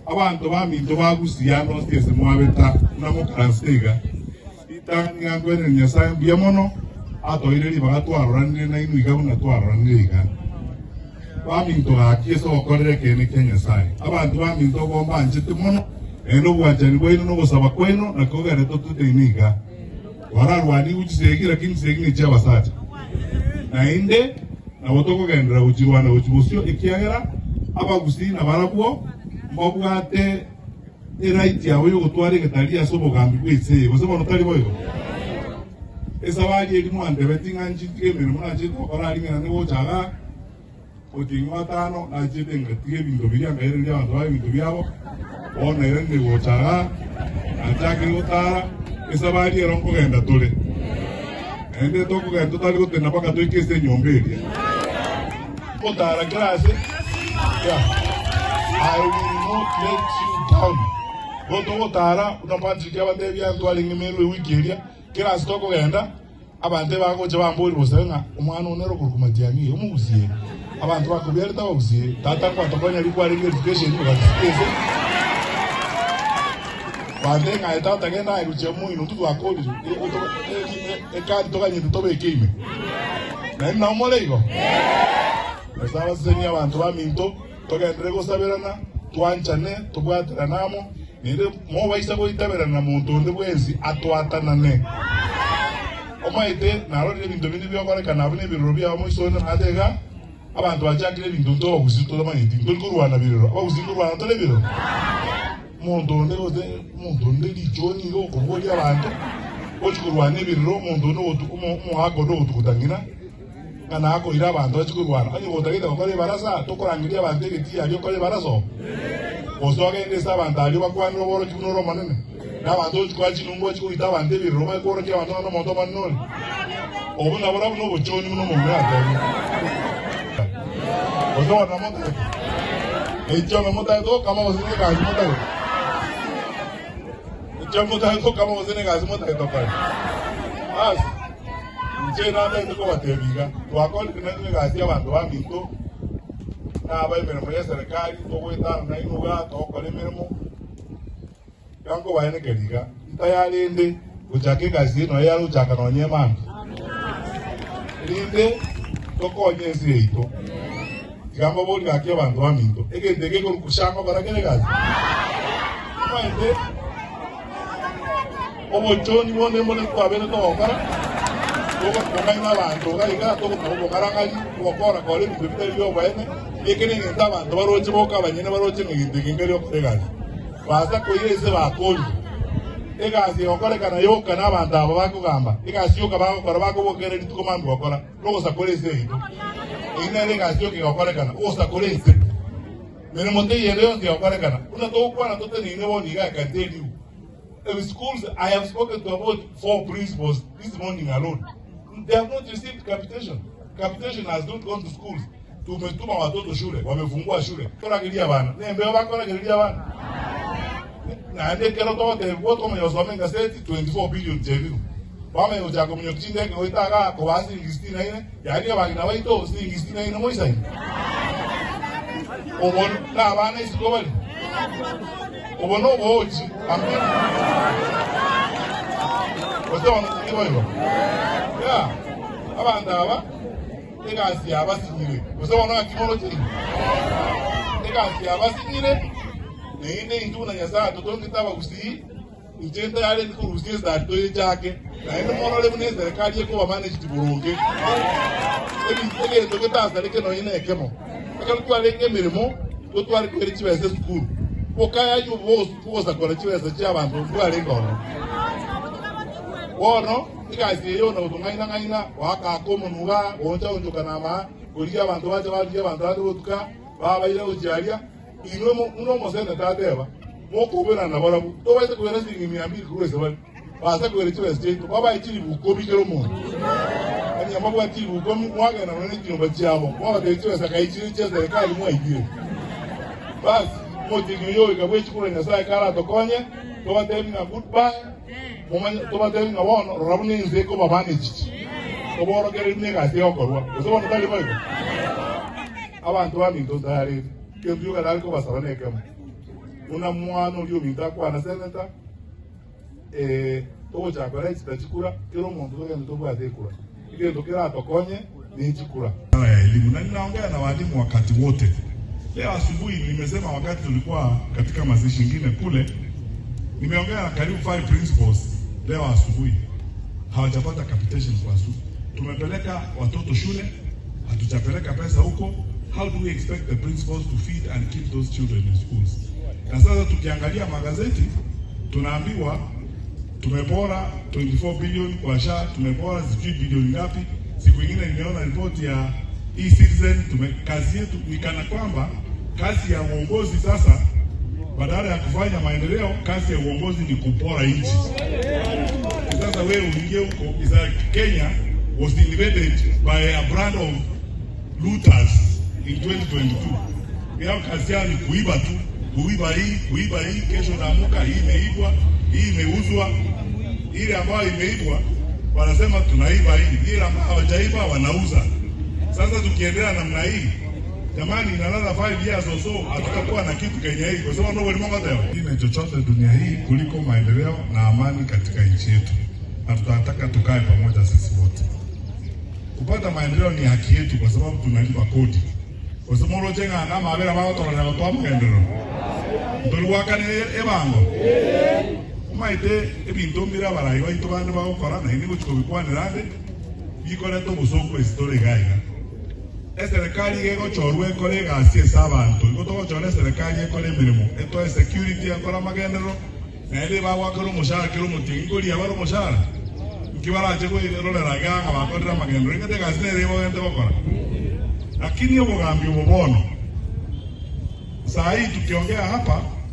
Abanto baminto ba Gusii ande onsi ase mwabeta buna mokaransete iga, ritang'ani iga nkweneria Nyasae mbuya mono atoeire ribaga twaroranire nainwe iga buna twaroranire iga. Baminto gaki ase ogokorera ekeene kia Nyasae. Abanto baminto obo mbanchete mono, naende obwanchani bwaino na ogosaba kwaino nakio kogerete toteine iga. Twararwanigwe chisegi, lakini chisegi nechi'abasacha. Naende nabo tokogenderera gochirwana gochia bosio, ekiagera abagusii nabarabwo mbabwate eright yabo y'ogotwara egetari ase obogambi bw'ense eye, gose bono tari boigo? Esabari eria mwantebetie ng'a nchitige emeremo nachete gokora aria ng'ina nigocha igaa, Otieng'u atano nachiete ngatiga ebinto biria nkairereria abanto baye ebinto biabo, bono nairanire gocha igaa, nachakire gotara, esabari ero nkogenda tore. Naende tokogenda totari gotenena mpaka toike ase enyomba eria. Gotara kera ase, yeah. I will not let you down. Bo togotara, buna Patrick abatebia ntwarenge Meru ewiki eria, kera ase tokogenda, Abanto ebagocha bamborie bosabe ng'a, Omwana one ore okorokwa Matiang'i, omogusie? Abanto bakobiarete abagusie, Tata nkwatokonya riria kwarenge education ogasisika ense. Bante ng'a aye tata genda aye gochia moino intwe twakorire ekadi toganyete tobeke ime. Naende nabo more igo? Nyasae abasesenie abanto baminto, togenderere gosaberana, twanchane, tobwaterane amo. Naende mobaisa goitaberana na monto onde bwensi atwatanane. Omanyete, narorire ebinto binde biokorekana abwo nebiroro biabo moiso onde naate iga, abanto bachakire ebinto intwe abagusii totamanyeti, ntori korwana biroro, abagusii nkorwana tore biroro? Omonto onde gose omonto onde richoni iga okoboria abanto, gochi korwana ebiroro, omonto onde ogotu omo omogaka onde ogotuguta ng'ina, ng'a nakoira abanto bachie korwana. Onye gotagete gokora ebarasa, tokorangeria abanto egetii aria okore ebarasa oo? Gose ogende ase abanto aria obakwanere oborokia buna ore omonene, na abanto ochie koa chinungu bachie koita abanto ebirero bae kworokia abanto ng'a nomonto omonene ore? Obwo naborabwo nobochoni buna omong'ina atebire. Gose bono namotagete? Echiombe motagete gokama gose negasi motagete? Echiombe motagete gokama gose negasi motagete okore? Basi. Inche natagete kobatebia iga, twakorire nainwe egasi y'abanto baminto, na ab'emeremo y'eserekari, togoetana nainwe iga, togokora emeremo. Iga nkobaenekeria iga, ntayarende gochaka egasi eye nonya yare gochaka nonya emambia, erinde tokonye ense yaito. Tiga mbaborie gaki abanto baminto, egento eke gekorokwa SHA ngokora kere egasi? Omanyete? Obochoni bonde mbore twabeire togokora, togokong'aina abanto iga iga, togotaka obong'arang'ari, ogokora kora ebinto bitari bi'oboene, eke negento abanto baroche boka abanyene baroche ng'a egento eke nkeri gokora egasi. Baasa koira ase bakorire. Egasi egokorekana yoka nabanto aba bakogamba, egasi yoka bagokora bakoboka kera rituko mambia gokora, nogosakora ense yaito. Eyio nere egasi yoka egokorekana, ogosakora ense. Meremo teiyo ende yonsi egokorekana, buna togokwana toteneine bono iga I can tell you. In schools, I have spoken to about four principals this morning alone. They have not received capitation. Capitation has not gone to schools. Tumetuma watoto shule, wamefungua shule. Korageria abana. Nembeo bakoragereria abana. Naende ekero togotebigwa okomanya gosoma engaseti 24 billion chebirwe. Bamanya gochaka kominyokia chindege goeta igaa kobaa siringi sitini na ine, yaani abang'ina baito siringi sitini na ine moisaine. Obo nabana isiko bare. Obo noboochi amo gose bono tindi boigo? Yeah, abanto aba egasi yabasinyire gose bono ng'aki moroche inwe? Egasi yabasinyire naende intwe buna Nyasae atotongete abagusii, inche ntayareti korusia esari toyechake naende morore buna eserekari ekoba managed boronge. Ebinto egento getasareke nonye nekemo. Ekero twarenge emeremo, totware koira chibesa esukuru. Bokayayia obosakora chibesa chi'abanto mbwarenge ororo. Bono egasi eye ona gotong'aina-ng'aina, goaka-aka omonwa iga, gooncha-onchoka namaa, korigia abanto bache barigie abanto bande botuka, babaira gochia aria. Inwe buna omoseneta ateba, mokoberana nabarabwo, tobaisa koira siringi mia mbili korwa ase bare. Baase koira chibesa chiaito, babae chilifu ikomi kera omonto. Onye mbabwate chilifu ikomi, mwagenda nonya ne chinyomba chiabo, mwabatebia chibesa kai chire chia serikali mwaibire. Basi, omotienyi oyo oika bwe chikura Nyasae karatokonye, tobatebi ng'a goodbye, momanye tobatebi ng'a bono rora buna ense ekoba managed. Toborokererie buna egasi egokorwa. Gose bono tari boigo? Abanto baminto ntayarete, egento gioka nare kobasaba nekemo. Buna mwana oria ominto akwana seneta, eh, togochaka koregister chikura, kera omonto togende tobwate ekura. Egento keratokonye ne chikura. Wizara ya Elimu na ninaongea na walimu wakati wote. Leo asubuhi nimesema wakati tulikuwa katika mazishi ingine kule, nimeongea na karibu five principals leo asubuhi, hawajapata capitation kwa su. Tumepeleka watoto shule, hatujapeleka pesa huko. How do we expect the principals to feed and keep those children in schools? Na sasa tukiangalia magazeti tunaambiwa tumepora 24 billion kwa SHA, tumepora sijui bilioni ngapi. Siku ingine nimeona ripoti ya e-citizen. Tume, kazi yetu ni kana kwamba kazi ya uongozi sasa, badala ya kufanya maendeleo, kazi ya uongozi ni kupora nchi. Sasa wewe uingie huko, is like Kenya was invaded by a brand of looters in 2022. Yao kazi yao ni kuiba tu, kuiba hii, kuiba hii, kesho naamuka hii imeibwa, hii imeuzwa. Ile ambayo imeibwa wanasema tunaiba hii, ile ambayo hawajaiba wanauza. Sasa tukiendelea namna hii, jamani, in another 5 years or so hatutakuwa na kitu Kenya hii, kwa sababu ndio Mungu teo. Ine chochote dunia hii kuliko maendeleo na amani katika nchi yetu, na tutataka tukae pamoja sisi wote. Kupata maendeleo ni haki yetu, kwa sababu tunalipa kodi. Gose moroche ng'a namabera bagotororera gotoa amagenderero? Ntorigwakana ebango? Omaete ebinto mbire abarai baito bande bagokora, naende ngochia kobikwanera ande, bikoreta obosooku ase tore iga iga. Eserekari iga egochorwa ekore egasi ase abanto. Igo togochora eserekari ekore emeremo, etoe security, ekore amagenderero, naende ebagoakera omoshahara kera omotienyi. Nkoria bare omoshahara? Nki barache koirorera iga ng'a bakorire amagenderero? Ing'ete egasi nere ebogente gokora. Lakini obogambi obo bono, saa hii tukiongea hapa.